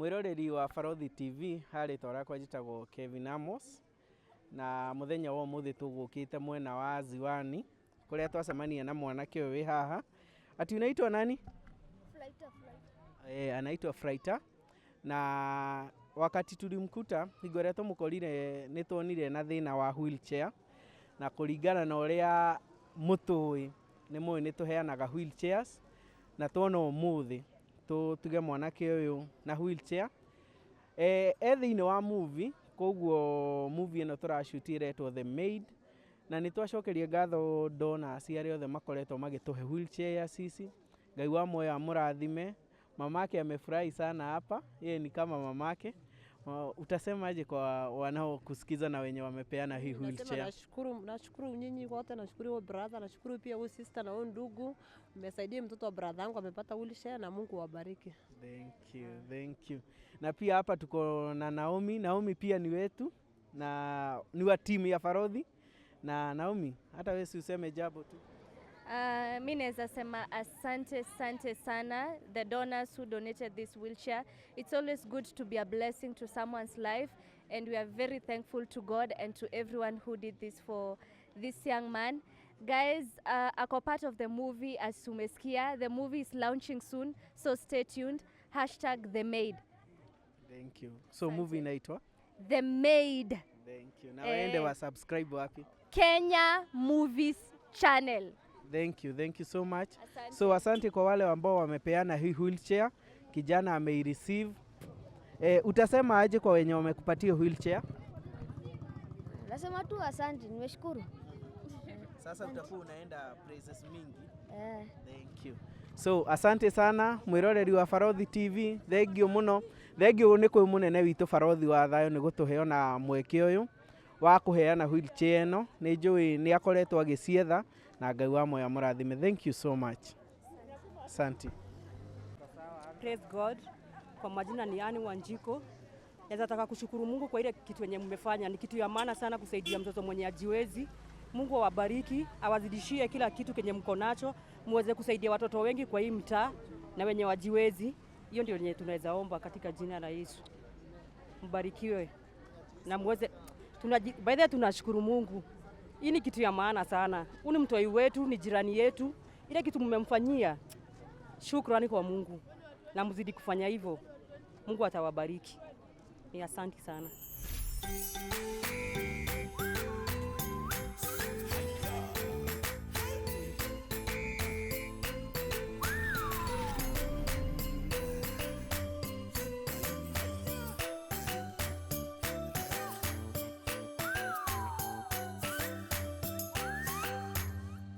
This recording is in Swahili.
Mwiroreri wa Barothi TV, harĩtwa rĩakwa njĩtagwo Kevin Amos, na mũthenya wa ũmũthĩ tũgũkĩte mwena wa Ziwani kũrĩa twacemania na mwanake ũyũ wĩ haha. Ati unaitwa nani? Flighter, Flighter. Anaitwa Fraita, na wakati tulimkuta, hingo ĩrĩa tũmũkorire, nĩ tuonire na thĩna wa wheelchair, na kũringana na ũrĩa mũtũĩ, nĩ mũĩ nĩ tũheanaga wheelchairs, na tuona ũmũthĩ tũtuge mwanake ũyũ na wheelchair. E thĩinĩ wa movie, koguo movie ĩno tũracuti ĩretwo The Maid, na nĩ twacokeria ngatho donors arĩa othe makoretwo magĩtũhe wheelchair ici. Ngai wa muoyo amũrathime. Mamake amefurahi sana hapa, yeye ni kama mamake. Utasemaje kwa wanaokusikiza na wenye wamepeana hii Nasema wheelchair? nashukuru, nashukuru nyinyi wote, nashukuru huyo brother, nashukuru pia huyu sister na huyu ndugu, mmesaidia mtoto wa brother yangu amepata wheelchair, na Mungu wabariki. Thank you, thank you. Na pia hapa tuko na Naomi. Naomi pia ni wetu na ni wa timu ya Farodhi. Na Naomi, hata wewe si useme jambo tu. Mi naweza sema asante, asante sana, the donors who donated this wheelchair. It's always good to be a blessing to someone's life, and we are very thankful to God and to everyone who did this for this young man. Guys, ako part of the movie, as umesikia. The movie is launching soon, so stay tuned. #TheMaid. Thank you. So movie inaitwa The Maid. Thank you. Na waende wa subscribe wapi? Kenya Movies Channel. Thank you, thank you so much. Asante. So asante kwa wale ambao wamepeana hii wheelchair. Kijana ameireceive. Utasema aje kwa wenye wamekupatia wheelchair? Nasema tu asante, nimeshukuru. Sasa utakuwa unaenda places mingi. Eh. Thank you. So asante sana mwiroreri wa Barothi TV, thengio muno, thengio nĩ kwĩ mũnene witũ Barothi wa Thayo nĩ gũtũhe ona mweke ũyũ wa kũheana wheelchair ĩno. Nĩ njũĩ nĩ akoretwo agĩcietha, na Ngai wa moyo amũrathime. Thank you so much. Asante. Praise God. Kwa majina ni Anne Wanjiko. Naweza taka kushukuru Mungu kwa ile kitu yenye mmefanya. Ni kitu ya maana sana kusaidia mtoto mwenye ajiwezi. Mungu awabariki, awazidishie kila kitu kenye mko nacho, muweze kusaidia watoto wengi kwa hii mtaa na wenye wajiwezi. Hiyo ndio yenye tunaweza omba katika jina la Yesu. Mbarikiwe na muweze by the way, tunashukuru Mungu. Hii ni kitu ya maana sana. Huyu ni mtoi wetu, ni jirani yetu. Ile kitu mmemfanyia, shukrani kwa Mungu, na mzidi kufanya hivyo. Mungu atawabariki. Ni asante sana.